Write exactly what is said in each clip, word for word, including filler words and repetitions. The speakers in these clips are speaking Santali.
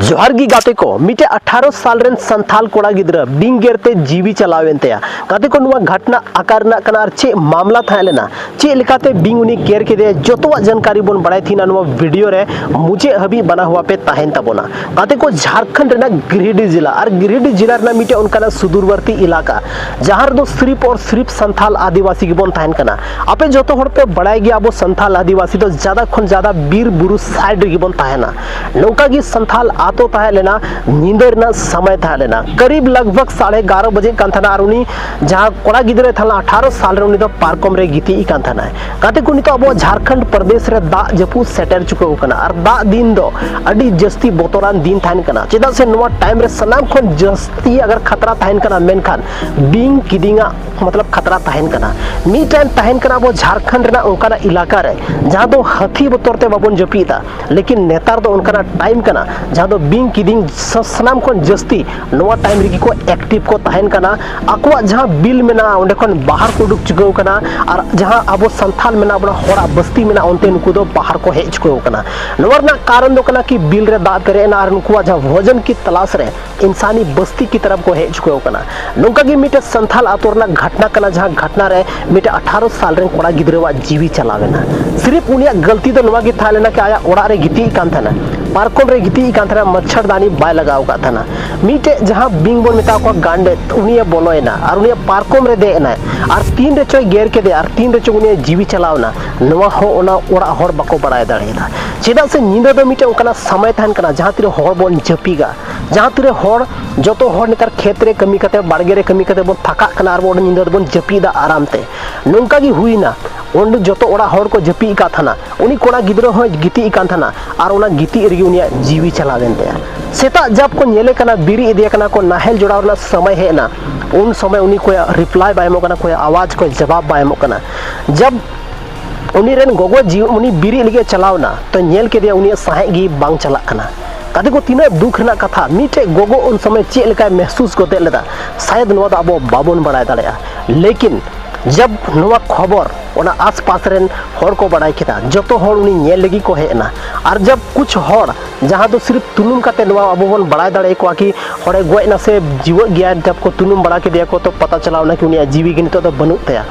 ᱡᱚᱦᱟᱨ ᱜᱮ ᱜᱟᱛᱮ ᱠᱚ, ᱢᱤᱫᱴᱮᱡ ᱟᱴᱷᱟᱨᱚ ᱥᱟᱞ ᱨᱮᱱ ᱥᱟᱱᱛᱷᱟᱞ ᱠᱚᱲᱟ ᱜᱤᱫᱽᱨᱟᱹ ᱵᱤᱧ ᱜᱮᱨ ᱛᱮ ᱡᱤᱣᱤ ᱪᱟᱞᱟᱣᱮᱱ ᱛᱟᱭᱟ᱾ ᱜᱟᱛᱮ ᱠᱚ, ᱱᱚᱣᱟ ᱜᱷᱚᱴᱱᱟ ᱚᱠᱟ ᱨᱮᱱᱟᱜ ᱠᱟᱱᱟ ᱟᱨ ᱪᱮᱫ ᱢᱟᱢᱞᱟ ᱛᱟᱦᱮᱸ ᱞᱮᱱᱟ, ᱪᱮᱫ ᱞᱮᱠᱟᱛᱮ ᱵᱤᱧ ᱩᱱᱤ ᱜᱮᱨ ᱠᱮᱫᱮᱭᱟ, ᱡᱚᱛᱚᱣᱟᱜ ᱡᱟᱱᱠᱟᱨᱤ ᱵᱚᱱ ᱵᱟᱲᱟᱭ ᱛᱟᱦᱮᱱᱟ ᱱᱚᱣᱟ ᱵᱷᱤᱰᱤᱭᱳ ᱨᱮ᱾ ᱢᱩᱪᱟᱹᱫ ᱦᱟᱹᱵᱤᱡ ᱵᱟᱱᱟ ᱦᱚᱣᱟ ᱯᱮ ᱛᱟᱦᱮᱱ ᱛᱟᱵᱚᱱᱟ᱾ ᱜᱟᱛᱮ ᱠᱚ, ᱡᱷᱟᱲᱠᱷᱚᱸᱰ ᱨᱮᱱᱟᱜ ᱜᱤᱨᱤᱰᱤ ᱡᱮᱞᱟ, ᱟᱨ ᱜᱤᱨᱤᱰᱤ ᱡᱮᱞᱟ ᱨᱮᱱᱟᱜ ᱢᱤᱫᱴᱮᱡ ᱚᱱᱠᱟᱱᱟᱜ ᱥᱩᱫᱩᱨᱵᱚᱨᱛᱤ ᱮᱞᱟᱠᱟ, ᱡᱟᱦᱟᱸ ᱨᱮᱫᱚ ᱥᱤᱨᱤᱯ ᱟᱨ ᱥᱤᱨᱤᱯ ᱥᱟᱱᱛᱷᱟᱞ ᱟᱹᱫᱤᱵᱟᱹᱥᱤ ᱜᱮᱵᱚᱱ ᱛᱟᱦᱮᱱ ᱠᱟᱱᱟ᱾ ᱟᱯᱮ ᱡᱚᱛᱚ ᱦᱚᱲ ᱯᱮ ᱵᱟᱲᱟᱭ ᱜᱮᱭᱟ, ᱟᱵᱚ ᱥᱟᱱᱛᱷᱟᱞ ᱟᱹᱫᱤᱵᱟᱹᱥᱤ ᱫᱚ ᱡᱟᱫᱟ ᱠᱷᱚᱱ ᱡᱟᱫᱟ ᱵᱤᱨ ᱵᱩᱨᱩ ᱥᱟᱭᱤᱰ ᱨᱮᱜᱮ ᱵᱚᱱ ᱛᱟᱦᱮᱱᱟ᱾ ᱱᱚᱝᱠᱟ ᱜᱮ ᱥᱟᱱᱛᱷᱟᱞ ᱟᱛᱳ ᱛᱟᱦᱮᱸ ᱞᱮᱱᱟ, ᱧᱤᱫᱟᱹ ᱨᱮᱱᱟᱜ ᱥᱚᱢᱚᱭ ᱛᱟᱦᱮᱸ ᱞᱮᱱᱟ, ᱠᱟᱹᱨᱤᱵ ᱞᱟᱜᱽ ᱵᱷᱟᱜᱽ ᱥᱟᱲᱮ ᱮᱜᱟᱨᱚ ᱵᱟᱡᱮ ᱠᱟᱱ ᱛᱟᱦᱮᱱᱟ, ᱟᱨ ᱩᱱᱤ ᱡᱟᱦᱟᱸ ᱠᱚᱲᱟ ᱜᱤᱫᱽᱨᱟᱹᱭ ᱛᱟᱦᱮᱸ ᱞᱮᱱᱟ ᱟᱴᱷᱟᱨᱚ ᱥᱟᱞ ᱨᱮ, ᱩᱱᱤ ᱫᱚ ᱯᱟᱨᱠᱚᱢ ᱨᱮ ᱜᱤᱛᱤᱡ ᱠᱟᱱ ᱛᱟᱦᱮᱱᱟᱭ᱾ ᱜᱟᱛᱮ ᱠᱚ, ᱱᱤᱛᱚᱜ ᱟᱵᱚᱣᱟᱜ ᱡᱷᱟᱲᱠᱷᱚᱸᱰ ᱯᱨᱚᱫᱮᱥ ᱨᱮ ᱫᱟᱜ ᱡᱟᱹᱯᱩᱫ ᱥᱮᱴᱮᱨ ᱪᱩᱠᱟᱹᱣ ᱠᱟᱱᱟ, ᱟᱨ ᱫᱟᱜ ᱫᱤᱱ ᱫᱚ ᱟᱹᱰᱤ ᱡᱟᱹᱥᱛᱤ ᱵᱚᱛᱚᱨᱟᱱ ᱫᱤᱱ ᱛᱟᱦᱮᱱ ᱠᱟᱱᱟ, ᱪᱮᱫᱟᱜ ᱥᱮ ᱱᱚᱣᱟ ᱴᱟᱭᱤᱢ ᱨᱮ ᱥᱟᱱᱟᱢ ᱠᱷᱚᱱ ᱡᱟᱹᱥᱛᱤ ᱟᱜᱟᱨ ᱠᱷᱟᱛᱨᱟ ᱛᱟᱦᱮᱱ ᱠᱟᱱᱟ, ᱢᱮᱱᱠᱷᱟᱱ ᱵᱤᱧ ᱠᱤᱫᱤᱧᱟᱜ ᱢᱚᱛᱞᱚᱵ ᱠᱷᱟᱛᱨᱟ ᱛᱟᱦᱮᱱ ᱠᱟᱱᱟ᱾ ᱢᱤᱫᱴᱟᱝ ᱛᱟᱦᱮᱱ ᱠᱟᱱᱟ ᱟᱵᱚ ᱡᱷᱟᱲᱠᱷᱚᱸᱰ ᱨᱮᱱᱟᱜ ᱚᱱᱠᱟᱱᱟᱜ ᱮᱞᱟᱠᱟ ᱨᱮ, ᱡᱟᱦᱟᱸ ᱫᱚ ᱦᱟᱹᱛᱤ ᱵᱚᱛᱚᱨ ᱛᱮ ᱵᱟᱵᱚᱱ ᱡᱟᱹᱯᱤᱫ ᱮᱫᱟ, ᱞᱮᱠᱤᱱ ᱱᱮᱛᱟᱨ ᱫᱚ ᱚᱱᱠᱟᱱᱟᱜ ᱴᱟᱭᱤᱢ ᱠᱟᱱᱟ ᱡᱟᱦᱟᱸ ᱫᱚ ᱵᱤᱧ ᱠᱤᱫᱤᱧ ᱥᱟ-, ᱥᱟᱱᱟᱢ ᱠᱷᱚᱱ ᱡᱟᱹᱥᱛᱤ ᱱᱚᱣᱟ ᱴᱟᱭᱤᱢ ᱨᱮᱜᱮ ᱠᱚ ᱮᱠᱴᱤᱵᱷ ᱠᱚ ᱛᱟᱦᱮᱱ ᱠᱟᱱᱟ᱾ ᱟᱠᱚᱣᱟᱜ ᱡᱟᱦᱟᱸ ᱵᱤᱞ ᱢᱮᱱᱟᱜᱼᱟ, ᱚᱸᱰᱮ ᱠᱷᱚᱱ ᱵᱟᱦᱟᱨ ᱠᱚ ᱩᱰᱩᱠ ᱪᱩᱠᱟᱹᱣ ᱠᱟᱱᱟ, ᱟᱨ ᱡᱟᱦᱟᱸ ᱟᱵᱚ ᱥᱟᱱᱛᱷᱟᱞ ᱢᱮᱱᱟᱜ ᱵᱚᱱᱟ, ᱦᱚᱲᱟᱜ ᱵᱟᱥᱛᱤ ᱢᱮᱱᱟᱜᱼᱟ, ᱚᱱᱛᱮ ᱱᱩᱠᱩ ᱫᱚ ᱵᱟᱦᱟᱨ ᱠᱚ ᱦᱮᱡ ᱪᱩᱠᱟᱹᱣ ᱠᱟᱱᱟ᱾ ᱱᱚᱣᱟ ᱨᱮᱱᱟᱜ ᱠᱟᱨᱚᱱ ᱫᱚ ᱠᱟᱱᱟ ᱠᱤ ᱵᱤᱞ ᱨᱮ ᱫᱟᱜ ᱯᱮᱨᱮᱡ ᱮᱱᱟ, ᱟᱨ ᱱᱩᱠᱩᱣᱟᱜ ᱡᱟᱦᱟᱸ ᱵᱷᱳᱡᱚᱱ ᱠᱤ ᱛᱚᱞᱟᱥ ᱨᱮ ᱤᱱᱥᱟᱱᱤ ᱵᱟᱥᱛᱤ ᱠᱤ ᱛᱚᱨᱚᱯ ᱠᱚ ᱦᱮᱡ ᱪᱩᱠᱟᱹᱣ ᱠᱟᱱᱟ᱾ ᱱᱚᱝᱠᱟ ᱜᱮ ᱢᱤᱫᱴᱮᱡ ᱥᱟᱱᱛᱷᱟᱞ ᱟᱛᱳ ᱨᱮᱱᱟᱜ ᱜᱷᱚᱴᱱᱟ ᱠᱟᱱᱟ, ᱡᱟᱦᱟᱸ ᱜᱷᱚᱴᱱᱟ ᱨᱮ ᱢᱤᱫᱴᱮᱡ ᱟᱴᱷᱟᱨᱚ ᱥᱟᱞ ᱨᱮᱱ ᱠᱚᱲᱟ ᱜᱤᱫᱽᱨᱟᱹᱣᱟᱜ ᱡᱤᱣᱤ ᱪᱟᱞᱟᱣ ᱮᱱᱟ᱾ ᱥᱤᱨᱤᱯ ᱩᱱᱤᱭᱟᱜ ᱜᱟᱹᱞᱛᱤ ᱫᱚ ᱱᱚᱣᱟ ᱜᱮ ᱛᱟᱦᱮᱸ ᱞᱮᱱᱟ ᱠᱤ ᱟᱭᱟᱜ ᱚᱲᱟᱜ ᱨᱮ ᱜᱤᱛᱤᱡ ᱠᱟᱱ ᱛᱟᱦᱮᱱᱟ, ᱯᱟᱨᱠᱚᱢ ᱨᱮ ᱜᱤᱛᱤᱡ ᱠᱟᱱ ᱛᱟᱦᱮᱱᱟ, ᱢᱟᱪᱷᱟᱨᱫᱟᱱᱤ ᱵᱟᱭ ᱞᱟᱜᱟᱣ ᱟᱠᱟᱫ ᱛᱟᱦᱮᱱᱟ᱾ ᱢᱤᱫᱴᱮᱡ ᱡᱟᱦᱟᱸ ᱵᱤᱧ ᱵᱚᱱ ᱢᱮᱛᱟ ᱠᱚᱣᱟ ᱜᱟᱱᱰᱮᱫ, ᱩᱱᱤᱭᱮ ᱵᱚᱞᱚᱭᱮᱱᱟ ᱟᱨ ᱩᱱᱤᱭᱟᱜ ᱯᱟᱨᱠᱚᱢ ᱨᱮ ᱫᱮᱡ ᱮᱱᱟᱭ, ᱟᱨ ᱛᱤᱱ ᱨᱮᱪᱚᱭ ᱜᱮᱨ ᱠᱮᱫᱮᱭᱟ ᱟᱨ ᱛᱤᱱ ᱨᱮᱪᱚ ᱩᱱᱤᱭᱟᱜ ᱡᱤᱣᱤ ᱪᱟᱞᱟᱣ ᱮᱱᱟ᱾ ᱱᱚᱣᱟ ᱦᱚᱸ ᱚᱱᱟ ᱚᱲᱟᱜ ᱦᱚᱲ ᱵᱟᱠᱚ ᱵᱟᱲᱟᱭ ᱫᱟᱲᱮᱭᱟᱫᱟ, ᱪᱮᱫᱟᱜ ᱥᱮ ᱧᱤᱫᱟᱹ ᱫᱚ ᱢᱤᱫᱴᱮᱡ ᱚᱱᱠᱟᱱᱟᱜ ᱥᱚᱢᱚᱭ ᱛᱟᱦᱮᱱ ᱠᱟᱱᱟ ᱡᱟᱦᱟᱸ ᱛᱤᱨᱮ ᱦᱚᱲ ᱵᱚᱱ ᱡᱟᱹᱯᱤᱜᱟ, ᱡᱟᱦᱟᱸ ᱛᱤᱨᱮ ᱦᱚᱲ, ᱡᱚᱛᱚ ᱦᱚᱲ ᱱᱮᱛᱟᱨ ᱠᱷᱮᱛ ᱨᱮ ᱠᱟᱹᱢᱤ ᱠᱟᱛᱮ, ᱵᱟᱲᱜᱮ ᱨᱮ ᱠᱟᱹᱢᱤ ᱠᱟᱛᱮ ᱵᱚᱱ ᱛᱷᱟᱠᱟᱜ ᱠᱟᱱᱟ ᱟᱨ ᱵᱚᱱ ᱧᱤᱫᱟᱹ ᱫᱚᱵᱚᱱ ᱡᱟᱹᱯᱤᱫᱟ ᱟᱨᱟᱢ ᱛᱮ᱾ ᱱᱚᱝᱠᱟ ᱜᱮ ᱦᱩᱭᱱᱟ, ᱚᱸᱰᱮ ᱡᱚᱛᱚ ᱚᱲᱟᱜ ᱦᱚᱲ ᱠᱚ ᱡᱟᱹᱯᱤᱫ ᱟᱠᱟᱫ ᱛᱟᱦᱮᱱᱟ, ᱩᱱᱤ ᱠᱚᱲᱟ ᱜᱤᱫᱽᱨᱟᱹ ᱦᱚᱸᱭ ᱜᱤᱛᱤᱡ ᱟᱠᱟᱱ ᱛᱟᱦᱮᱱᱟ, ᱟᱨ ᱚᱱᱟ ᱜᱤᱛᱤᱡ ᱨᱮᱜᱮ ᱩᱱᱤᱭᱟᱜ ᱡᱤᱣᱤ ᱪᱟᱞᱟᱣᱮᱱ ᱛᱟᱭᱟ᱾ ᱥᱮᱛᱟᱜ ᱡᱟᱵ ᱠᱚ ᱧᱮᱞᱮ ᱠᱟᱱᱟ, ᱵᱮᱨᱮᱫ ᱤᱫᱤᱭᱮ ᱠᱟᱱᱟ ᱠᱚ, ᱱᱟᱦᱮᱞ ᱡᱚᱲᱟᱣ ᱨᱮᱱᱟᱜ ᱥᱚᱢᱚᱭ ᱦᱮᱡ ᱮᱱᱟ, ᱩᱱ ᱥᱚᱢᱚᱭ ᱩᱱᱤ ᱠᱚᱭᱟᱜ ᱨᱤᱯᱞᱟᱭ ᱵᱟᱭ ᱮᱢᱚᱜ ᱠᱟᱱᱟ, ᱠᱚᱭᱟᱜ ᱟᱣᱟᱡᱽ, ᱠᱚᱭ ᱡᱟᱵᱟᱵ ᱵᱟᱭ ᱮᱢᱚᱜ ᱠᱟᱱᱟ᱾ ᱡᱟᱵ ᱩᱱᱤ ᱨᱮᱱ ᱜᱚᱜᱚ ᱡᱤᱣᱤ, ᱩᱱᱤ ᱵᱮᱨᱮᱫ ᱞᱟᱹᱜᱤᱫ ᱮ ᱪᱟᱞᱟᱣ ᱮᱱᱟ, ᱛᱚ ᱧᱮᱞ ᱠᱮᱫᱮᱭᱟ ᱩᱱᱤᱭᱟᱜ ᱥᱟᱦᱮᱫ ᱜᱮ ᱵᱟᱝ ᱪᱟᱞᱟᱜ ᱠᱟᱱᱟ᱾ ᱜᱟᱛᱮ ᱠᱚ, ᱛᱤᱱᱟᱹᱜ ᱫᱩᱠ ᱨᱮᱱᱟᱜ ᱠᱟᱛᱷᱟ, ᱢᱤᱫᱴᱮᱡ ᱜᱚᱜᱚ ᱩᱱ ᱥᱚᱢᱚᱭ ᱪᱮᱫ ᱞᱮᱠᱟᱭ ᱢᱮᱦᱥᱩᱥ ᱜᱚᱫᱮᱫ ᱞᱮᱫᱟ, ᱥᱟᱭᱮᱫ ᱱᱚᱣᱟ ᱫᱚ ᱟᱵᱚ ᱵᱟᱵᱚᱱ ᱵᱟᱲᱟᱭ ᱫᱟᱲᱮᱭᱟᱜᱼᱟ᱾ ᱞᱮᱠᱤᱱ ᱡᱟᱵ ᱱᱚᱣᱟ ᱠᱷᱚᱵᱚᱨ ᱚᱱᱟ ᱟᱥᱯᱟᱥ ᱨᱮᱱ ᱦᱚᱲ ᱠᱚ ᱵᱟᱲᱟᱭ ᱠᱮᱫᱟ, ᱡᱚᱛᱚ ᱦᱚᱲ ᱩᱱᱤ ᱧᱮᱞ ᱞᱟᱹᱜᱤᱫ ᱠᱚ ᱦᱮᱡ ᱮᱱᱟ᱾ ᱟᱨ ᱡᱟᱵ ᱠᱩᱪ ᱦᱚᱲ, ᱡᱟᱦᱟᱸ ᱫᱚ ᱥᱤᱨᱯ ᱛᱩᱱᱩᱢ ᱠᱟᱛᱮ ᱱᱚᱣᱟ ᱟᱵᱚ ᱵᱚᱱ ᱵᱟᱲᱟᱭ ᱫᱟᱲᱮᱭᱟᱠᱚᱣᱟ ᱠᱤ ᱦᱚᱲᱮ ᱜᱚᱡ ᱮᱱᱟ ᱥᱮ ᱡᱤᱣᱮᱫ ᱜᱮᱭᱟ, ᱡᱟᱵ ᱠᱚ ᱛᱩᱱᱩᱢ ᱵᱟᱲᱟ ᱠᱮᱫᱮᱭᱟ ᱠᱚ, ᱛᱚ ᱯᱟᱛᱟ ᱪᱟᱞᱟᱣ ᱮᱱᱟ ᱠᱤ ᱩᱱᱤᱭᱟᱜ ᱡᱤᱣᱤ ᱜᱮ ᱱᱤᱛᱚᱜ ᱫᱚ ᱵᱟᱹᱱᱩᱜ ᱛᱟᱭᱟ᱾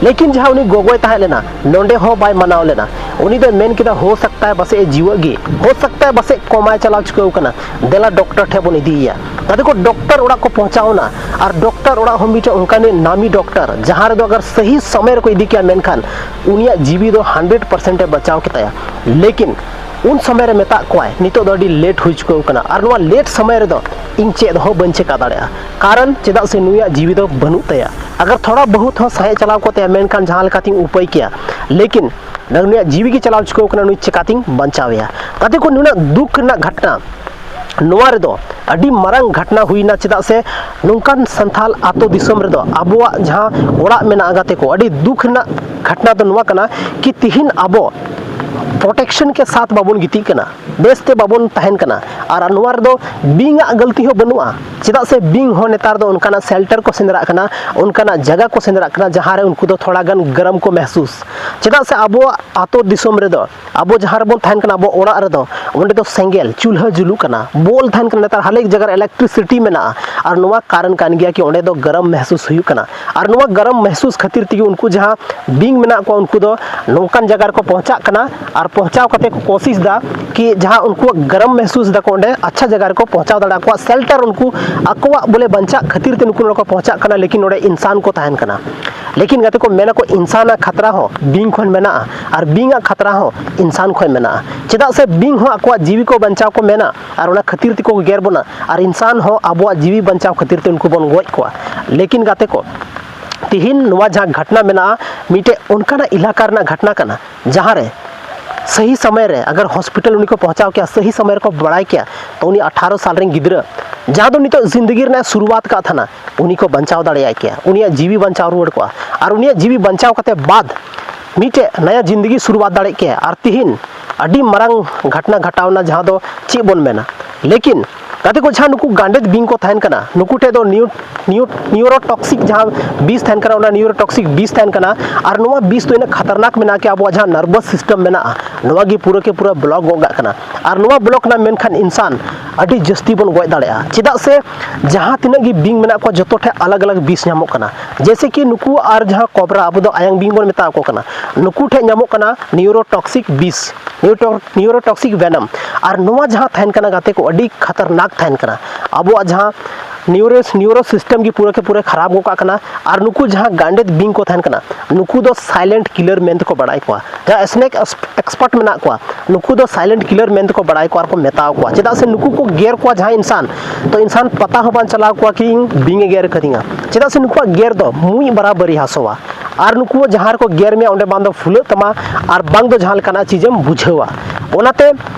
ᱞᱮᱠᱤᱱ ᱡᱟᱦᱟᱸ ᱩᱱᱤ ᱜᱚᱜᱚᱭ ᱛᱟᱦᱮᱸ ᱞᱮᱱᱟ, ᱱᱚᱸᱰᱮ ᱦᱚᱸ ᱵᱟᱭ ᱢᱟᱱᱟᱣ ᱞᱮᱱᱟ᱾ ᱩᱱᱤ ᱫᱚᱭ ᱢᱮᱱ ᱠᱮᱫᱟ, ᱦᱳ ᱥᱟᱠᱛᱟ ᱦᱮ ᱯᱟᱥᱮᱡ ᱮ ᱡᱤᱣᱮᱫ ᱜᱮ, ᱦᱳ ᱥᱟᱠᱛᱟ ᱦᱮ ᱯᱟᱥᱮᱡ ᱠᱚᱢᱟᱭ ᱪᱟᱞᱟᱣ ᱪᱩᱠᱟᱹᱣ ᱠᱟᱱᱟ, ᱫᱮᱞᱟ ᱰᱚᱠᱴᱚᱨ ᱴᱷᱮᱱ ᱵᱚᱱ ᱤᱫᱤᱭᱮᱭᱟ᱾ ᱛᱟᱛᱮ ᱠᱚ ᱰᱚᱠᱴᱚᱨ ᱚᱲᱟᱜ ᱠᱚ ᱯᱚᱦᱪᱟᱣ ᱮᱱᱟ᱾ ᱟᱨ ᱰᱚᱠᱴᱚᱨ ᱚᱲᱟᱜ ᱦᱚᱸ ᱢᱤᱫᱴᱮᱱ ᱚᱱᱠᱟᱱᱤᱡ ᱱᱟᱢᱤ ᱰᱚᱠᱴᱚᱨ, ᱡᱟᱦᱟᱸ ᱨᱮᱫᱚ ᱟᱜᱟᱨ ᱥᱟᱹᱦᱤ ᱥᱚᱢᱚᱭ ᱨᱮᱠᱚ ᱤᱫᱤ ᱠᱮᱭᱟ, ᱢᱮᱱᱠᱷᱟᱱ ᱩᱱᱤᱭᱟᱜ ᱡᱤᱣᱤ ᱫᱚ ᱦᱟᱱᱰᱨᱮᱰ ᱯᱟᱨᱥᱮᱱᱴ ᱮ ᱵᱟᱧᱪᱟᱣ ᱠᱮᱛᱟᱭᱟ᱾ ᱞᱮᱠᱤᱱ ᱩᱱ ᱥᱚᱢᱚᱭ ᱨᱮ ᱢᱮᱛᱟᱜ ᱠᱚᱣᱟᱭ, ᱱᱤᱛᱚᱜ ᱫᱚ ᱟᱹᱰᱤ ᱞᱮᱴ ᱦᱩᱭ ᱪᱩᱠᱟᱹᱣ ᱠᱟᱱᱟ, ᱟᱨ ᱱᱚᱣᱟ ᱞᱮᱴ ᱥᱚᱢᱚᱭ ᱨᱮᱫᱚ ᱤᱧ ᱪᱮᱫ ᱦᱚᱸ ᱵᱟᱹᱧ ᱪᱮᱠᱟ ᱫᱟᱲᱮᱭᱟᱜᱼᱟ, ᱠᱟᱨᱚᱱ ᱪᱮᱫᱟᱜ ᱥᱮ ᱱᱩᱭᱟᱜ ᱡᱤᱣᱤ ᱫᱚ ᱵᱟᱹᱱᱩᱜ ᱛᱟᱭᱟ᱾ ᱟᱜᱟᱨ ᱛᱷᱚᱲᱟ ᱵᱚᱦᱩᱛ ᱦᱚᱸ ᱥᱟᱦᱮᱸᱫ ᱪᱟᱞᱟᱣ ᱠᱚᱜ ᱛᱟᱭᱟ, ᱢᱮᱱᱠᱷᱟᱱ ᱡᱟᱦᱟᱸ ᱞᱮᱠᱟᱛᱤᱧ ᱩᱯᱟᱹᱭ ᱠᱮᱭᱟ, ᱞᱮᱠᱤᱱ ᱱᱩᱭᱟᱜ ᱡᱤᱣᱤ ᱜᱮ ᱪᱟᱞᱟᱣ ᱪᱩᱠᱟᱹᱣ ᱠᱟᱱᱟ, ᱱᱩᱭ ᱪᱮᱠᱟᱛᱤᱧ ᱵᱟᱧᱪᱟᱣᱮᱭᱟ? ᱛᱟᱛᱮ ᱠᱚ ᱱᱩᱱᱟᱹᱜ ᱫᱩᱠ ᱨᱮᱱᱟᱜ ᱜᱷᱚᱴᱱᱟ, ᱱᱚᱣᱟ ᱨᱮᱫᱚ ᱟᱹᱰᱤ ᱢᱟᱨᱟᱝ ᱜᱷᱚᱴᱱᱟ ᱦᱩᱭᱱᱟ᱾ ᱪᱮᱫᱟᱜ ᱥᱮ ᱱᱚᱝᱠᱟᱱ ᱥᱟᱱᱛᱷᱟᱞ ᱟᱛᱳ ᱫᱤᱥᱚᱢ ᱨᱮᱫᱚ ᱟᱵᱚᱣᱟᱜ ᱡᱟᱦᱟᱸ ᱚᱲᱟᱜ ᱢᱮᱱᱟᱜᱼᱟ, ᱜᱟᱛᱮ ᱠᱚ, ᱟᱹᱰᱤ ᱫᱩᱠ ᱨᱮᱱᱟᱜ ᱜᱷᱚᱴᱱᱟ ᱫᱚ ᱱᱚᱣᱟ ᱠᱟᱱᱟ ᱠᱤ ᱛᱤᱦᱤᱧ ᱟᱵᱚ ᱯᱨᱚᱴᱮᱠᱥᱚᱱ ᱠᱮ ᱥᱟᱛᱷ ᱵᱟᱵᱚᱱ ᱜᱤᱛᱤᱡ ᱠᱟᱱᱟ, ᱵᱮᱥᱛᱮ ᱵᱟᱵᱚᱱ ᱛᱟᱦᱮᱱ ᱠᱟᱱᱟ᱾ ᱟᱨ ᱱᱚᱣᱟ ᱨᱮᱫᱚ ᱵᱤᱧ ᱟᱜ ᱜᱟᱹᱞᱛᱤ ᱦᱚᱸ ᱵᱟᱹᱱᱩᱜᱼᱟ᱾ ᱪᱮᱫᱟᱜ ᱥᱮ ᱵᱤᱧ ᱦᱚᱸ ᱱᱮᱛᱟᱨ ᱫᱚ ᱚᱱᱠᱟᱱᱟᱜ ᱥᱮᱞᱴᱟᱨ ᱠᱚ ᱥᱮᱸᱫᱽᱨᱟᱜ ᱠᱟᱱᱟ, ᱚᱱᱠᱟᱱᱟᱜ ᱡᱟᱭᱜᱟ ᱠᱚ ᱥᱮᱸᱫᱽᱨᱟᱜ ᱠᱟᱱᱟ, ᱡᱟᱦᱟᱸ ᱨᱮ ᱩᱱᱠᱩ ᱫᱚ ᱛᱷᱚᱲᱟ ᱜᱟᱱ ᱜᱚᱨᱚᱢ ᱠᱚ ᱢᱮᱦᱥᱩᱥ᱾ ᱪᱮᱫᱟᱜ ᱥᱮ ᱟᱵᱚᱣᱟᱜ ᱟᱛᱳ ᱫᱤᱥᱚᱢ ᱨᱮᱫᱚ, ᱟᱵᱚ ᱡᱟᱦᱟᱸ ᱨᱮᱵᱚᱱ ᱛᱟᱦᱮᱱ ᱠᱟᱱᱟ, ᱟᱵᱚ ᱚᱲᱟᱜ ᱨᱮᱫᱚ, ᱚᱸᱰᱮ ᱫᱚ ᱥᱮᱸᱜᱮᱞ ᱪᱩᱞᱦᱟᱹ ᱡᱩᱞᱩᱜ ᱠᱟᱱᱟ, ᱵᱚᱞ ᱛᱟᱦᱮᱱ ᱠᱟᱱᱟ, ᱱᱮᱛᱟᱨ ᱦᱟᱨᱮᱠ ᱡᱟᱭᱜᱟ ᱨᱮ ᱤᱞᱮᱠᱴᱨᱤᱥᱤᱴᱤ ᱢᱮᱱᱟᱜᱼᱟ᱾ ᱟᱨ ᱱᱚᱣᱟ ᱠᱟᱨᱚᱱ ᱠᱟᱱ ᱜᱮᱭᱟ ᱠᱤ ᱚᱸᱰᱮ ᱫᱚ ᱜᱚᱨᱚᱢ ᱢᱮᱦᱥᱩᱥ ᱦᱩᱭᱩᱜ ᱠᱟᱱᱟ᱾ ᱟᱨ ᱱᱚᱣᱟ ᱜᱚᱨᱚᱢ ᱢᱮᱦᱥᱩᱥ ᱠᱷᱟᱹᱛᱤᱨ ᱛᱮᱜᱮ ᱩᱱᱠᱩ ᱡᱟᱦᱟᱸ ᱵᱤᱧ ᱢᱮᱱᱟᱜ ᱠᱚᱣᱟ, ᱩᱱᱠᱩ ᱫᱚ ᱱᱚᱝᱠᱟᱱ ᱡᱟᱭᱜᱟ ᱨᱮᱠᱚ ᱯᱚᱦᱪᱟᱜ ᱠᱟᱱᱟ ᱟᱨ ᱯᱚᱦᱪᱟᱣ ᱠᱟᱛᱮ ᱠᱚ ᱠᱳᱥᱤᱥ ᱫᱟ ᱠᱤ ᱡᱟᱦᱟᱸ ᱩᱱᱠᱩᱣᱟᱜ ᱜᱚᱨᱚᱢ ᱢᱮᱦᱥᱩᱥ ᱫᱟᱠᱚ, ᱚᱸᱰᱮ ᱟᱪᱪᱷᱟ ᱡᱟᱭᱜᱟ ᱨᱮᱠᱚ ᱯᱚᱦᱪᱟᱣ ᱫᱟᱲᱮᱭᱟᱜᱼᱟ᱾ ᱟᱠᱚᱣᱟᱜ ᱥᱮᱞᱴᱟᱨ, ᱩᱱᱠᱩ ᱟᱠᱚᱣᱟᱜ ᱵᱚᱞᱮ ᱵᱟᱧᱪᱟᱜ ᱠᱷᱟᱹᱛᱤᱨ ᱛᱮ ᱱᱩᱠᱩ ᱱᱚᱰᱮ ᱠᱚ ᱯᱚᱦᱪᱟᱜ ᱠᱟᱱᱟ, ᱞᱮᱠᱤᱱ ᱱᱚᱰᱮ ᱤᱱᱥᱟᱱ ᱠᱚ ᱛᱟᱦᱮᱱ ᱠᱟᱱᱟ᱾ ᱞᱮᱠᱤᱱ ᱜᱟᱛᱮ ᱠᱚ, ᱢᱮᱱᱟᱠᱚ ᱤᱱᱥᱟᱱᱟᱜ ᱠᱷᱟᱛᱨᱟ ᱦᱚᱸ ᱵᱤᱧ ᱠᱷᱚᱱ ᱢᱮᱱᱟᱜᱼᱟ ᱟᱨ ᱵᱤᱧᱟᱜ ᱠᱷᱟᱛᱨᱟ ᱦᱚᱸ ᱤᱱᱥᱟᱱ ᱠᱷᱚᱱ ᱢᱮᱱᱟᱜᱼᱟ᱾ ᱪᱮᱫᱟᱜ ᱥᱮ ᱵᱤᱧ ᱦᱚᱸ ᱟᱠᱚᱣᱟᱜ ᱡᱤᱣᱤ ᱠᱚ ᱵᱟᱧᱪᱟᱣ ᱠᱚ ᱢᱮᱱᱟ ᱟᱨ ᱚᱱᱟ ᱠᱷᱟᱹᱛᱤᱨ ᱛᱮᱠᱚ ᱜᱮᱨ ᱵᱚᱱᱟ, ᱟᱨ ᱤᱱᱥᱟᱱ ᱦᱚᱸ ᱟᱵᱚᱣᱟᱜ ᱡᱤᱣᱤ ᱵᱟᱧᱪᱟᱣ ᱠᱷᱟᱹᱛᱤᱨ ᱛᱮ ᱩᱱᱠᱩ ᱵᱚᱱ ᱜᱚᱡ ᱠᱚᱣᱟ᱾ ᱞᱮᱠᱤᱱ ᱜᱟᱛᱮ ᱠᱚ, ᱛᱤᱦᱤᱧ ᱱᱚᱣᱟ ᱡᱟᱦᱟᱸ ᱜᱷᱚᱴᱱᱟ ᱢᱮᱱᱟᱜᱼᱟ, ᱢᱤᱫᱴᱮᱡ ᱚᱱᱠᱟᱱᱟᱜ ᱮᱞᱟᱠᱟ ᱨᱮᱱᱟᱜ ᱜᱷᱚᱴᱱᱟ ᱠᱟᱱᱟ, ᱡᱟᱦᱟᱸ ᱨᱮ ᱥᱟᱹᱦᱤ ᱥᱚᱢᱚᱭ ᱨᱮ ᱟᱜᱟᱨ ᱦᱚᱥᱯᱤᱴᱟᱞ ᱩᱱᱤ ᱠᱚ ᱯᱚᱦᱪᱟᱣ ᱠᱮᱭᱟ, ᱥᱟᱹᱦᱤ ᱥᱚᱢᱚᱭ ᱨᱮᱠᱚ ᱵᱟᱲᱟᱭ ᱠᱮᱭᱟ, ᱛᱚ ᱩᱱᱤ ᱟᱴᱷᱟᱨᱚ ᱥᱟᱞ ᱨᱮᱱ ᱜᱤᱫᱽᱨᱟᱹ, ᱡᱟᱦᱟᱸ ᱫᱚ ᱱᱤᱛᱚᱜ ᱡᱤᱱᱫᱮᱜᱤ ᱨᱮᱱᱟᱜ ᱥᱩᱨᱩᱣᱟᱛ ᱠᱟᱜ ᱛᱟᱦᱮᱱᱟ, ᱩᱱᱤ ᱠᱚ ᱵᱟᱧᱪᱟᱣ ᱫᱟᱲᱮᱭᱟᱭ ᱠᱮᱭᱟ, ᱩᱱᱤᱭᱟᱜ ᱡᱤᱣᱤ ᱵᱟᱧᱪᱟᱣ ᱨᱩᱣᱟᱹᱲ ᱠᱚᱜᱼᱟ᱾ ᱟᱨ ᱩᱱᱤᱭᱟᱜ ᱡᱤᱣᱤ ᱵᱟᱧᱪᱟᱣ ᱠᱟᱛᱮ ᱵᱟᱫ ᱢᱤᱫᱴᱮᱡ ᱱᱟᱭᱟ ᱡᱤᱱᱫᱮᱜᱤ ᱥᱩᱨᱩᱣᱟᱛ ᱫᱟᱲᱮ ᱠᱮᱭᱟ᱾ ᱟᱨ ᱛᱤᱦᱤᱧ ᱟᱹᱰᱤ ᱢᱟᱨᱟᱝ ᱜᱷᱚᱴᱱᱟ ᱜᱷᱚᱴᱟᱣᱱᱟ, ᱡᱟᱦᱟᱸ ᱫᱚ ᱪᱮᱫ ᱵᱚᱱ ᱢᱮᱱᱟ, ᱞᱮᱠᱤᱱ ᱜᱟᱛᱮ ᱠᱚ, ᱡᱟᱦᱟᱸ ᱱᱩᱠᱩ ᱜᱟᱸᱰᱮᱛ ᱵᱤᱧ ᱠᱚ ᱛᱟᱦᱮᱱ ᱠᱟᱱᱟ, ᱱᱩᱠᱩ ᱴᱷᱮᱡ ᱫᱚ ᱱᱤᱭᱩ ᱱᱤᱭᱩ ᱱᱤᱭᱩᱨᱳᱴᱚᱠᱥᱤᱠ ᱡᱟᱦᱟᱸ ᱵᱤᱥ ᱛᱟᱦᱮᱱ ᱠᱟᱱᱟ, ᱚᱱᱟ ᱱᱤᱭᱩᱨᱳᱴᱚᱠᱥᱤᱠ ᱵᱤᱥ ᱛᱟᱦᱮᱱ ᱠᱟᱱᱟ᱾ ᱟᱨ ᱱᱚᱣᱟ ᱵᱤᱥ ᱫᱚ ᱤᱱᱟᱹᱜ ᱠᱷᱟᱛᱟᱨᱱᱟᱠ ᱢᱮᱱᱟᱜᱼᱟ ᱠᱤ ᱟᱵᱚᱣᱟᱜ ᱡᱟᱦᱟᱸ ᱱᱟᱨᱵᱷᱟᱥ ᱥᱤᱥᱴᱮᱢ ᱢᱮᱱᱟᱜᱼᱟ, ᱱᱚᱣᱟ ᱜᱮ ᱯᱩᱨᱟᱹ ᱠᱮ ᱯᱩᱨᱟᱹ ᱵᱞᱚᱠ ᱜᱚᱫ ᱠᱟᱜ ᱠᱟᱱᱟ᱾ ᱟᱨ ᱱᱚᱣᱟ ᱵᱞᱚᱠ ᱮᱱᱟ ᱢᱮᱱᱠᱷᱟᱱ ᱤᱱᱥᱟᱱ ᱟᱹᱰᱤ ᱡᱟᱹᱥᱛᱤ ᱵᱚᱱ ᱜᱚᱡ ᱫᱟᱲᱮᱭᱟᱜᱼᱟ᱾ ᱪᱮᱫᱟᱜ ᱥᱮ ᱡᱟᱦᱟᱸ ᱛᱤᱱᱟᱹᱜ ᱜᱮ ᱵᱤᱧ ᱢᱮᱱᱟᱜ ᱠᱚᱣᱟ, ᱡᱚᱛᱚ ᱴᱷᱮᱡ ᱟᱞᱟᱜᱽ ᱟᱞᱟᱜᱽ ᱵᱤᱥ ᱧᱟᱢᱚᱜ ᱠᱟᱱᱟ᱾ ᱡᱮᱭᱥᱮ ᱠᱤ ᱱᱩᱠᱩ ᱟᱨ ᱡᱟᱦᱟᱸ ᱠᱚᱵᱽᱨᱟ, ᱟᱵᱚ ᱫᱚ ᱟᱭᱟᱝ ᱵᱤᱧ ᱵᱚᱱ ᱢᱮᱛᱟ ᱠᱚ ᱠᱟᱱᱟ, ᱱᱩᱠᱩ ᱴᱷᱮᱡ ᱧᱟᱢᱚᱜ ᱠᱟᱱᱟ ᱱᱤᱭᱩᱨᱳᱴᱚᱠᱥᱤᱠ ᱵᱤᱥ, ᱱᱤᱭᱩᱨᱳᱴᱚᱠᱥᱤᱠ ᱵᱷᱮᱱᱟᱢ᱾ ᱟᱨ ᱱᱚᱣᱟ ᱡᱟᱦᱟᱸ ᱛᱟᱦᱮᱱ ᱠᱟᱱᱟ ᱜᱟᱛᱮ ᱠᱚ, ᱟᱹᱰᱤ ᱠᱷᱟᱛᱟᱨᱱᱟᱠ ᱛᱟᱦᱮᱱ ᱠᱟᱱᱟ᱾ ᱟᱵᱚᱣᱟᱜ ᱡᱟᱦᱟᱸ ᱱᱤᱭᱩᱨᱳ ᱱᱤᱭᱩᱨᱳ ᱥᱤᱥᱴᱮᱢ ᱜᱮ ᱯᱩᱨᱟᱹ ᱠᱮ ᱯᱩᱨᱟᱹ ᱠᱷᱟᱨᱟᱯ ᱜᱚᱫ ᱠᱟᱜ ᱠᱟᱱᱟ᱾ ᱟᱨ ᱱᱩᱠᱩ ᱡᱟᱦᱟᱸ ᱜᱟᱸᱰᱮᱛ ᱵᱤᱧ ᱠᱚ ᱛᱟᱦᱮᱱ ᱠᱟᱱᱟ, ᱱᱩᱠᱩ ᱫᱚ ᱥᱟᱭᱞᱮᱱᱴ ᱠᱤᱞᱟᱨ ᱢᱮᱱ ᱛᱮᱠᱚ ᱵᱟᱲᱟᱭ ᱠᱚᱣᱟ᱾ ᱡᱟᱦᱟᱸ ᱥᱱᱮᱠ ᱮᱠᱥᱯᱟᱨᱴ ᱢᱮᱱᱟᱜ ᱠᱚᱣᱟ, ᱱᱩᱠᱩ ᱫᱚ ᱥᱟᱭᱞᱮᱱᱴ ᱠᱤᱞᱟᱨ ᱢᱮᱱ ᱛᱮᱠᱚ ᱵᱟᱲᱟᱭ ᱠᱚᱣᱟ ᱟᱨ ᱠᱚ ᱢᱮᱛᱟᱣ ᱠᱚᱣᱟ᱾ ᱪᱮᱫᱟᱜ ᱥᱮ ᱱᱩᱠᱩ ᱠᱚ ᱜᱮᱨ ᱠᱚᱣᱟ ᱡᱟᱦᱟᱸᱭ ᱤᱱᱥᱟᱱ, ᱛᱚ ᱤᱱᱥᱟᱱ ᱯᱟᱛᱟ ᱦᱚᱸ ᱵᱟᱝ ᱪᱟᱞᱟᱣ ᱠᱚᱣᱟ ᱠᱤ ᱤᱧ ᱵᱤᱧ ᱮ ᱜᱮᱨ ᱠᱟᱫᱤᱧᱟ᱾ ᱪᱮᱫᱟᱜ ᱥᱮ ᱱᱩᱠᱩᱣᱟᱜ ᱜᱮᱨ ᱫᱚ ᱢᱩᱸᱡ ᱵᱟᱨᱟᱵᱟᱹᱨᱤ ᱦᱟᱹᱥᱩᱣᱟ᱾ ᱟᱨ ᱱᱩᱠᱩ ᱡᱟᱦᱟᱸ ᱨᱮᱠᱚ ᱜᱮᱨ ᱢᱮᱭᱟ, ᱚᱸᱰᱮ ᱵᱟᱝ ᱫᱚ ᱯᱷᱩᱞᱟᱹᱜ ᱛᱟᱢᱟ, ᱟᱨ ᱵᱟᱝ ᱫᱚ ᱡᱟᱦᱟᱸ ᱞᱮᱠᱟᱱᱟᱜ ᱪᱤᱡᱮᱢ ᱵᱩᱡᱷᱟᱹᱣᱟ᱾ ᱚᱱᱟᱛᱮ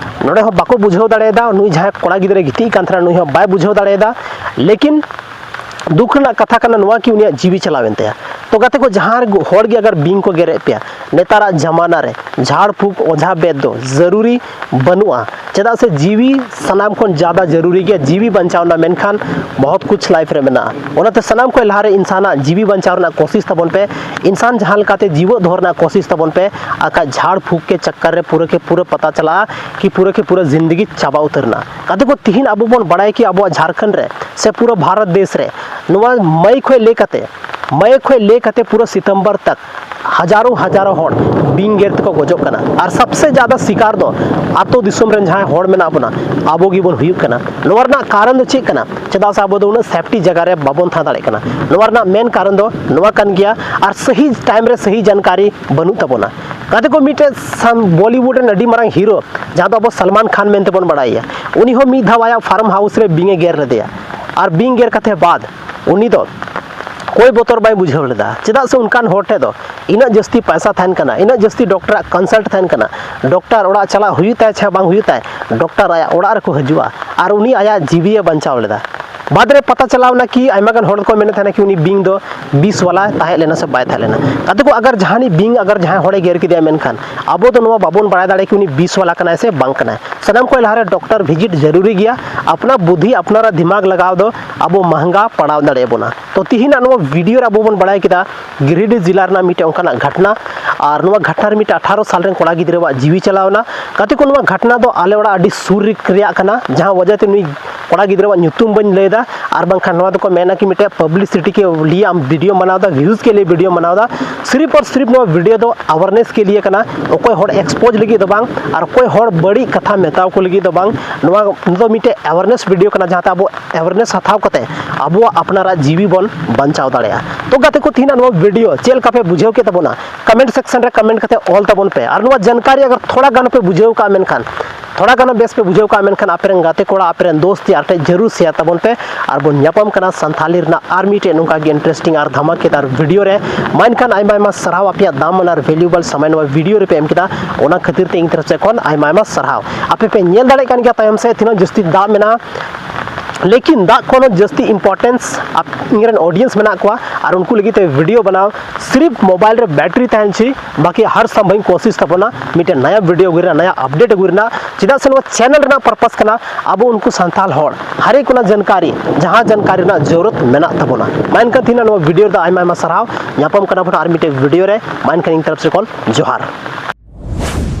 ᱱᱚᱰᱮ ᱦᱚᱸ ᱵᱟᱠᱚ ᱵᱩᱡᱷᱟᱹᱣ ᱫᱟᱲᱮᱭᱟᱫᱟ᱾ ᱱᱩᱭ ᱡᱟᱦᱟᱸᱭ ᱠᱚᱲᱟ ᱜᱤᱫᱽᱨᱟᱹ ᱜᱤᱛᱤᱡ ᱠᱟᱱ ᱛᱟᱦᱮᱱᱟ, ᱱᱩᱭ ᱦᱚᱸ ᱵᱟᱭ ᱵᱩᱡᱷᱟᱹᱣ ᱫᱟᱲᱮᱭᱟᱫᱟ᱾ ᱞᱮᱠᱤᱱ ᱫᱩᱠ ᱨᱮᱱᱟᱜ ᱠᱟᱛᱷᱟ ᱠᱟᱱᱟ ᱱᱚᱣᱟ ᱠᱤ ᱩᱱᱤᱭᱟᱜ ᱡᱤᱣᱤ ᱪᱟᱞᱟᱣᱮᱱ ᱛᱟᱭᱟ᱾ ᱛᱚ ᱜᱟᱛᱮ ᱠᱚ, ᱡᱟᱦᱟᱸ ᱨᱮ ᱦᱚᱲ ᱜᱮ ᱟᱜᱟᱨ ᱵᱤᱧ ᱠᱚ ᱜᱮᱨᱮᱫ ᱯᱮᱭᱟ, ᱱᱮᱛᱟᱨᱟᱜ ᱡᱟᱢᱟᱱᱟ ᱨᱮ ᱡᱷᱟᱲ ᱯᱷᱩᱸᱠ ᱚᱡᱷᱟ ᱵᱮᱫ ᱫᱚ ᱡᱟᱹᱨᱩᱨᱤ ᱵᱟᱹᱱᱩᱜᱼᱟ᱾ ᱪᱮᱫᱟᱜ ᱥᱮ ᱡᱤᱣᱤ ᱥᱟᱱᱟᱢ ᱠᱷᱚᱱ ᱡᱟᱫᱟ ᱡᱟᱹᱨᱩᱨᱤ ᱜᱮᱭᱟ᱾ ᱡᱤᱣᱤ ᱵᱟᱧᱪᱟᱣ ᱨᱮᱱᱟᱜ ᱢᱮᱱᱠᱷᱟᱱ ᱵᱚᱦᱚᱛ ᱠᱩᱪ ᱞᱟᱭᱤᱯᱷ ᱨᱮ ᱢᱮᱱᱟᱜᱼᱟ᱾ ᱚᱱᱟᱛᱮ ᱥᱟᱱᱟᱢ ᱠᱷᱚᱱ ᱞᱟᱦᱟᱨᱮ ᱤᱱᱥᱟᱱᱟᱜ ᱡᱤᱣᱤ ᱵᱟᱧᱪᱟᱣ ᱨᱮᱱᱟᱜ ᱠᱳᱥᱤᱥ ᱛᱟᱵᱚᱱ ᱯᱮ, ᱤᱱᱥᱟᱱ ᱡᱟᱦᱟᱸ ᱞᱮᱠᱟᱛᱮ ᱡᱤᱣᱮᱫ ᱫᱚᱦᱚ ᱨᱮᱱᱟᱜ ᱠᱳᱥᱤᱥ ᱛᱟᱵᱚᱱ ᱯᱮ᱾ ᱟᱨ ᱠᱷᱟᱡ ᱡᱷᱟᱲ ᱯᱷᱩᱸᱠ ᱠᱮ ᱪᱟᱠᱠᱟᱨ ᱨᱮ ᱯᱩᱨᱟᱹ ᱠᱮ ᱯᱩᱨᱟᱹ ᱯᱟᱛᱟ ᱪᱟᱞᱟᱜᱼᱟ ᱠᱤ ᱯᱩᱨᱟᱹ ᱠᱮ ᱯᱩᱨᱟᱹ ᱡᱤᱱᱫᱮᱜᱤ ᱪᱟᱵᱟ ᱩᱛᱟᱹᱨ ᱮᱱᱟ᱾ ᱜᱟᱛᱮ ᱠᱚ, ᱛᱤᱦᱤᱧ ᱟᱵᱚ ᱵᱚᱱ ᱵᱟᱲᱟᱭ ᱠᱤ ᱟᱵᱚᱣᱟᱜ ᱡᱷᱟᱲᱠᱷᱚᱸᱰ ᱨᱮ ᱥᱮ ᱯᱩᱨᱟᱹ ᱵᱷᱟᱨᱚᱛ ᱫᱮᱥ ᱨᱮ ᱱᱚᱣᱟ ᱢᱟᱹᱭ ᱠᱷᱚᱱ ᱞᱟᱹᱭ ᱠᱟᱛᱮ, ᱢᱟᱹᱭ ᱠᱷᱚᱱ ᱞᱟᱹᱭ ᱠᱟᱛᱮ ᱯᱩᱨᱟᱹ ᱥᱤᱛᱚᱢᱵᱚᱨ ᱛᱟᱠ ᱦᱟᱡᱟᱨᱚ ᱦᱟᱡᱟᱨᱚ ᱦᱚᱲ ᱵᱤᱧ ᱜᱮᱨ ᱛᱮᱠᱚ ᱜᱚᱡᱚᱜ ᱠᱟᱱᱟ᱾ ᱟᱨ ᱥᱟᱵᱥᱮ ᱡᱟᱫᱟ ᱥᱤᱠᱟᱨ ᱫᱚ ᱟᱛᱳ ᱫᱤᱥᱚᱢ ᱨᱮᱱ ᱡᱟᱦᱟᱸᱭ ᱦᱚᱲ ᱢᱮᱱᱟᱜ ᱵᱚᱱᱟ, ᱟᱵᱚ ᱜᱮᱵᱚᱱ ᱦᱩᱭᱩᱜ ᱠᱟᱱᱟ᱾ ᱱᱚᱣᱟ ᱨᱮᱱᱟᱜ ᱠᱟᱨᱚᱱ ᱫᱚ ᱪᱮᱫ ᱠᱟᱱᱟ? ᱪᱮᱫᱟᱜ ᱥᱮ ᱟᱵᱚ ᱫᱚ ᱩᱱᱟᱹᱜ ᱥᱮᱯᱴᱤ ᱡᱟᱭᱜᱟ ᱨᱮ ᱵᱟᱵᱚᱱ ᱛᱟᱦᱮᱸ ᱫᱟᱲᱮᱭᱟᱜ ᱠᱟᱱᱟ᱾ ᱱᱚᱣᱟ ᱨᱮᱱᱟᱜ ᱢᱮᱱ ᱠᱟᱨᱚᱱ ᱫᱚ ᱱᱚᱣᱟ ᱠᱟᱱ ᱜᱮᱭᱟ᱾ ᱟᱨ ᱥᱟᱹᱦᱤ ᱴᱟᱭᱤᱢ ᱨᱮ ᱥᱟᱹᱦᱤ ᱡᱟᱱᱠᱟᱨᱤ ᱵᱟᱹᱱᱩᱜ ᱛᱟᱵᱚᱱᱟ᱾ ᱜᱟᱛᱮ ᱠᱚ, ᱢᱤᱫᱴᱮᱡ ᱥᱟᱱ-, ᱵᱚᱞᱤᱣᱩᱰ ᱨᱮᱱ ᱟᱹᱰᱤ ᱢᱟᱨᱟᱝ ᱦᱤᱨᱳ, ᱡᱟᱦᱟᱸ ᱫᱚ ᱟᱵᱚ ᱥᱟᱞᱢᱟᱱ ᱠᱷᱟᱱ ᱢᱮᱱᱛᱮ ᱵᱚᱱ ᱵᱟᱲᱟᱭᱮᱭᱟ, ᱩᱱᱤ ᱦᱚᱸ ᱢᱤᱫ ᱫᱷᱟᱣ ᱟᱭᱟᱜ ᱯᱷᱟᱨᱢ ᱦᱟᱣᱩᱥ ᱨᱮ ᱵᱤᱧ ᱮ ᱜᱮᱨ ᱞᱮᱫᱮᱭᱟ᱾ ᱟᱨ ᱵᱤᱧ ᱜᱮᱨ ᱠᱟᱛᱮ ᱵᱟᱫ ᱩᱱᱤ ᱫᱚ ᱠᱚᱭ ᱵᱚᱛᱚᱨ ᱵᱟᱭ ᱵᱩᱡᱷᱟᱹᱣ ᱞᱮᱫᱟ᱾ ᱪᱮᱫᱟᱜ ᱥᱮ ᱚᱱᱠᱟᱱ ᱦᱚᱲ ᱴᱷᱮᱱ ᱫᱚ ᱤᱱᱟᱹᱜ ᱡᱟᱹᱥᱛᱤ ᱯᱟᱭᱥᱟ ᱛᱟᱦᱮᱱ ᱠᱟᱱᱟ, ᱤᱱᱟᱹᱜ ᱡᱟᱹᱥᱛᱤ ᱰᱚᱠᱴᱚᱨᱟᱜ ᱠᱚᱱᱥᱟᱞᱴ ᱛᱟᱦᱮᱱ ᱠᱟᱱᱟ, ᱰᱚᱠᱴᱚᱨ ᱚᱲᱟᱜ ᱪᱟᱞᱟᱜ ᱦᱩᱭᱩᱜ ᱛᱟᱭ ᱪᱮ ᱵᱟᱝ ᱦᱩᱭᱩᱜ ᱛᱟᱭ, ᱰᱚᱠᱴᱚᱨ ᱟᱭᱟᱜ ᱚᱲᱟᱜ ᱨᱮᱠᱚ ᱦᱤᱡᱩᱜᱼᱟ ᱟᱨ ᱩᱱᱤ ᱟᱭᱟᱜ ᱡᱤᱣᱤᱭᱮ ᱵᱟᱧᱪᱟᱣ ᱞᱮᱫᱟ᱾ ᱵᱟᱫᱽ ᱨᱮ ᱯᱟᱛᱟ ᱪᱟᱞᱟᱣ ᱮᱱᱟ ᱠᱤ ᱟᱭᱢᱟ ᱜᱟᱱ ᱦᱚᱲ ᱠᱚ ᱢᱮᱱᱮᱫ ᱛᱟᱦᱮᱱᱟ ᱠᱤ ᱩᱱᱤ ᱵᱤᱧ ᱫᱚ ᱵᱤᱥ ᱣᱟᱞᱟ ᱛᱟᱦᱮᱸ ᱞᱮᱱᱟ ᱥᱮ ᱵᱟᱭ ᱛᱟᱦᱮᱸ ᱞᱮᱱᱟ᱾ ᱜᱟᱛᱮ ᱠᱚ, ᱟᱜᱟᱨ ᱡᱟᱦᱟᱱᱤᱡ ᱵᱤᱧ ᱟᱜᱟᱨ ᱡᱟᱦᱟᱸᱭ ᱦᱚᱲᱮ ᱜᱮᱨ ᱠᱮᱫᱮᱭᱟ, ᱢᱮᱱᱠᱷᱟᱱ ᱟᱵᱚ ᱫᱚ ᱱᱚᱣᱟ ᱵᱟᱵᱚᱱ ᱵᱟᱲᱟᱭ ᱫᱟᱲᱮᱭᱟᱜᱼᱟ ᱠᱤ ᱩᱱᱤ ᱵᱤᱥ ᱣᱟᱞᱟ ᱠᱟᱱᱟᱭ ᱥᱮ ᱵᱟᱝ ᱠᱟᱱᱟᱭ᱾ ᱥᱟᱱᱟᱢ ᱠᱷᱚᱱ ᱞᱟᱦᱟᱨᱮ ᱰᱚᱠᱴᱚᱨ ᱵᱷᱤᱡᱤᱴ ᱡᱟᱹᱨᱩᱨᱤ ᱜᱮᱭᱟ᱾ ᱟᱯᱱᱟᱨ ᱵᱩᱫᱽᱫᱷᱤ, ᱟᱯᱱᱟᱨᱟᱜ ᱫᱤᱢᱟᱜᱽ ᱞᱟᱜᱟᱣ ᱫᱚ ᱟᱵᱚ ᱢᱟᱦᱟᱝᱜᱟ ᱯᱟᱲᱟᱣ ᱫᱟᱲᱮᱭᱟᱵᱚᱱᱟ᱾ ᱛᱚ ᱛᱤᱦᱤᱧᱟᱜ ᱱᱚᱣᱟ ᱵᱷᱤᱰᱤᱭᱳ ᱨᱮ ᱟᱵᱚ ᱵᱚᱱ ᱵᱟᱲᱟᱭ ᱠᱮᱫᱟ ᱜᱤᱨᱤᱰᱤ ᱡᱮᱞᱟ ᱨᱮᱱᱟᱜ ᱢᱤᱫᱴᱮᱱ ᱚᱱᱠᱟᱱᱟᱜ ᱜᱷᱟᱴᱱᱟ, ᱟᱨ ᱱᱚᱣᱟ ᱜᱷᱟᱴᱱᱟ ᱨᱮ ᱢᱤᱫᱴᱮᱱ ᱟᱴᱷᱟᱨᱚ ᱥᱟᱞ ᱨᱮᱱ ᱠᱚᱲᱟ ᱜᱤᱫᱽᱨᱟᱹᱣᱟᱜ ᱡᱤᱣᱤ ᱪᱟᱞᱟᱣ ᱮᱱᱟ᱾ ᱜᱟᱛᱮ ᱠᱚ, ᱱᱚᱣᱟ ᱜᱷᱟᱴᱱᱟ ᱫᱚ ᱟᱞᱮ ᱚᱲᱟᱜ ᱟᱹᱰᱤ ᱥᱩᱨ ᱨᱮ-, ᱨᱮᱭᱟᱜ ᱠᱟᱱᱟ, ᱡᱟᱦᱟᱸ ᱣᱟᱡᱟᱛᱮ ᱱᱩᱭ ᱠᱚᱲᱟ ᱜᱤᱫᱽᱨᱟᱹᱣᱟᱜ ᱧᱩᱛᱩᱢ ᱵᱟᱹᱧ ᱞᱟᱹᱭᱫᱟ, ᱟᱨ ᱵᱟᱝᱠᱷᱟᱱ ᱱᱚᱣᱟ ᱫᱚᱠᱚ ᱢᱮᱱᱟ ᱠᱤ ᱢᱤᱫᱴᱮᱱ ᱯᱟᱵᱽᱞᱤᱥᱤᱴᱤ ᱠᱮ ᱞᱤᱭᱮ ᱟᱢ ᱵᱷᱤᱰᱤᱭᱳ ᱵᱟᱱᱟᱣᱫᱟ, ᱵᱷᱤᱭᱩᱡᱽ ᱠᱮ ᱞᱤᱭᱮ ᱵᱷᱤᱰᱤᱭᱳ ᱵᱟᱱᱟᱣᱫᱟ᱾ ᱥᱤᱨᱤᱯ ᱟᱨ ᱥᱤᱨᱤᱯ ᱱᱚᱣᱟ ᱵᱷᱤᱰᱤᱭᱳ ᱫᱚ ᱟᱣᱟᱨᱱᱮᱥ ᱠᱮ ᱞᱤᱭᱮ ᱠᱟᱱᱟ, ᱚᱠᱚᱭ ᱦᱚᱲ ᱮᱠᱥᱯᱳᱡᱽ ᱞᱟᱹᱜᱤᱫ ᱫᱚ ᱵᱟᱝ, ᱟᱨ ᱚᱠᱚᱭ ᱦᱚᱲ ᱵᱟᱹᱲᱤᱡ ᱠᱟᱛᱷᱟ ᱢᱮᱛᱟᱣ ᱠᱚ ᱞᱟᱹᱜᱤᱫ ᱫᱚ ᱵᱟᱝ᱾ ᱱᱚᱣᱟ ᱫᱚ ᱢᱤᱫᱴᱮᱱ ᱟᱣᱟᱨᱱᱮᱥ ᱵᱷᱤᱰᱤᱭᱳ ᱠᱟᱱᱟ, ᱡᱟᱦᱟᱸᱛᱮ ᱟᱵᱚ ᱟᱣᱟᱨᱱᱮᱥ ᱦᱟᱛᱟᱣ ᱠᱟᱛᱮ ᱟᱵᱚᱣᱟᱜ ᱟᱯᱱᱟᱨᱟᱜ ᱡᱤᱣᱤ ᱵᱚᱱ ᱵᱟᱧᱪᱟᱣ ᱫᱟᱲᱮᱭᱟᱜᱼᱟ᱾ ᱛᱚ ᱜᱟᱛᱮ ᱠᱚ, ᱛᱮᱦᱮᱧᱟᱜ ᱱᱚᱣᱟ ᱵᱷᱤᱰᱤᱭᱳ ᱪᱮᱫ ᱞᱮᱠᱟ ᱯᱮ ᱵᱩᱡᱷᱟᱹᱣ ᱠᱮᱫ ᱛᱟᱵᱚᱱᱟ? ᱠᱚᱢᱮᱱᱴ ᱥᱮᱠᱥᱚᱱ ᱨᱮ ᱠᱚᱢᱮᱱᱴ ᱠᱟᱛᱮ ᱚᱞ ᱛᱟᱵᱚᱱ ᱯᱮ᱾ ᱟᱨ ᱱᱚᱣᱟ ᱡᱟᱱᱠᱟᱨᱤ ᱟᱜᱟᱨ ᱛᱷᱚᱲᱟ ᱜᱟᱱ ᱯᱮ ᱵᱩᱡᱷᱟᱹᱣ ᱠᱟᱜᱼᱟ, ᱢᱮᱱᱠᱷᱟᱱ ᱛᱷᱚᱲᱟ ᱜᱟᱱ ᱵᱮᱥ ᱯᱮ ᱵᱩᱡᱷᱟᱹᱣ ᱠᱟᱜᱼᱟ, ᱢᱮᱱᱠᱷᱟᱱ ᱟᱯᱮ ᱨᱮᱱ ᱜᱟᱛᱮ ᱠᱚᱲᱟ, ᱟᱯᱮ ᱨᱮᱱ ᱫᱳᱥᱛ ᱭᱟᱨ ᱴᱷᱮᱱ ᱡᱟᱹᱨᱩᱲ ᱥᱮᱭᱟᱨ ᱛᱟᱵᱚᱱ ᱯᱮ᱾ ᱟᱨ ᱵᱚᱱ ᱧᱟᱯᱟᱢ ᱠᱟᱱᱟ ᱥᱟᱱᱛᱷᱟᱞᱤ ᱨᱮᱱᱟᱜ ᱟᱨ ᱢᱤᱫᱴᱮᱡ ᱱᱚᱝᱠᱟ ᱜᱮ ᱤᱱᱴᱟᱨᱮᱥᱴᱤᱝ ᱟᱨ ᱫᱷᱟᱢᱟᱠᱮᱫᱟᱨ ᱵᱷᱤᱰᱤᱭᱳ ᱨᱮ᱾ ᱢᱟ ᱮᱱᱠᱷᱟᱱ ᱟᱭᱢᱟ ᱟᱭᱢᱟ ᱥᱟᱨᱦᱟᱣ ᱟᱯᱮᱭᱟᱜ ᱫᱟᱢ ᱟᱱ ᱟᱨ ᱵᱷᱮᱞᱩᱭᱮᱵᱚᱞ ᱥᱚᱢᱚᱭ ᱱᱚᱣᱟ ᱵᱷᱤᱰᱤᱭᱳ ᱨᱮᱯᱮ ᱮᱢ ᱠᱮᱫᱟ, ᱚᱱᱟ ᱠᱷᱟᱹᱛᱤᱨ ᱛᱮ ᱤᱧ ᱛᱚᱨᱚᱯ ᱥᱮᱫ ᱠᱷᱚᱱ ᱟᱭᱢᱟ ᱟᱭᱢᱟ ᱥᱟᱨᱦᱟᱣ᱾ ᱟᱯᱮ ᱯᱮ ᱧᱮᱞ ᱫᱟᱲᱮᱭᱟᱜ ᱠᱟᱱ ᱜᱮᱭᱟ ᱛᱟᱭᱚᱢ ᱥᱮᱫ ᱛᱤᱱᱟᱹᱜ ᱡᱟᱹᱥᱛᱤ ᱫᱟᱜ ᱢᱮᱱᱟᱜᱼᱟ, ᱞᱮᱠᱤᱱ ᱫᱟᱜ ᱠᱷᱚᱱ ᱦᱚᱸ ᱡᱟᱹᱥᱛᱤ ᱤᱢᱯᱚᱨᱴᱮᱱᱥ ᱤᱧ ᱨᱮᱱ ᱚᱰᱤᱭᱮᱱᱥ ᱢᱮᱱᱟᱜ ᱠᱚᱣᱟ, ᱟᱨ ᱩᱱᱠᱩ ᱞᱟᱹᱜᱤᱫ ᱛᱮ ᱵᱷᱤᱰᱤᱭᱳ ᱵᱮᱱᱟᱣ ᱥᱤᱨᱤᱯ ᱢᱳᱵᱟᱭᱤᱞ ᱨᱮ ᱵᱮᱴᱨᱤ ᱛᱟᱦᱮᱱ ᱪᱟᱹᱦᱤ, ᱵᱟᱠᱤ ᱦᱟᱨ ᱥᱟᱢᱵᱷᱟᱹᱧ ᱠᱳᱥᱤᱥ ᱛᱟᱵᱚᱱᱟ ᱢᱤᱫᱴᱮᱱ ᱱᱟᱭᱟ ᱵᱷᱤᱰᱤᱭᱳ ᱟᱹᱜᱩᱭ ᱨᱮᱱᱟᱜ, ᱱᱟᱭᱟ ᱟᱯᱰᱮᱴ ᱟᱹᱜᱩᱭ ᱨᱮᱱᱟᱜ᱾ ᱪᱮᱫᱟᱜ ᱥᱮ ᱱᱚᱣᱟ ᱪᱮᱱᱮᱞ ᱨᱮᱱᱟᱜ ᱯᱟᱨᱯᱟᱥ ᱠᱟᱱᱟ ᱟᱵᱚ ᱩᱱᱠᱩ ᱥᱟᱱᱛᱟᱲ ᱦᱚᱲ ᱦᱟᱨᱮᱠ ᱚᱱᱟ ᱡᱟᱱᱠᱟᱨᱤ, ᱡᱟᱦᱟᱸ ᱡᱟᱱᱠᱟᱨᱤ ᱨᱮᱱᱟᱜ ᱡᱟᱹᱨᱩᱲᱟᱛ ᱢᱮᱱᱟᱜ ᱛᱟᱵᱚᱱᱟ᱾ ᱢᱟ ᱮᱱᱠᱷᱟᱱ ᱛᱮᱦᱮᱧ ᱱᱚᱣᱟ ᱵᱷᱤᱰᱤᱭᱳ ᱨᱮᱫᱚ ᱟᱭᱢᱟ ᱟᱭᱢᱟ ᱥᱟᱨᱦᱟᱣ᱾ ᱧᱟᱯᱟᱢ ᱠᱟᱱᱟ ᱵᱚᱱ ᱟᱨ ᱢᱤᱫᱴᱮᱡ ᱵᱷᱤᱰᱤᱭᱳ ᱨᱮ᱾ ᱢᱟ ᱮᱱᱠᱷᱟᱱ ᱤᱧ ᱛᱚᱨᱚᱯ ᱥᱮᱫ ᱠᱷᱚᱱ ᱡᱚᱦᱟᱨ᱾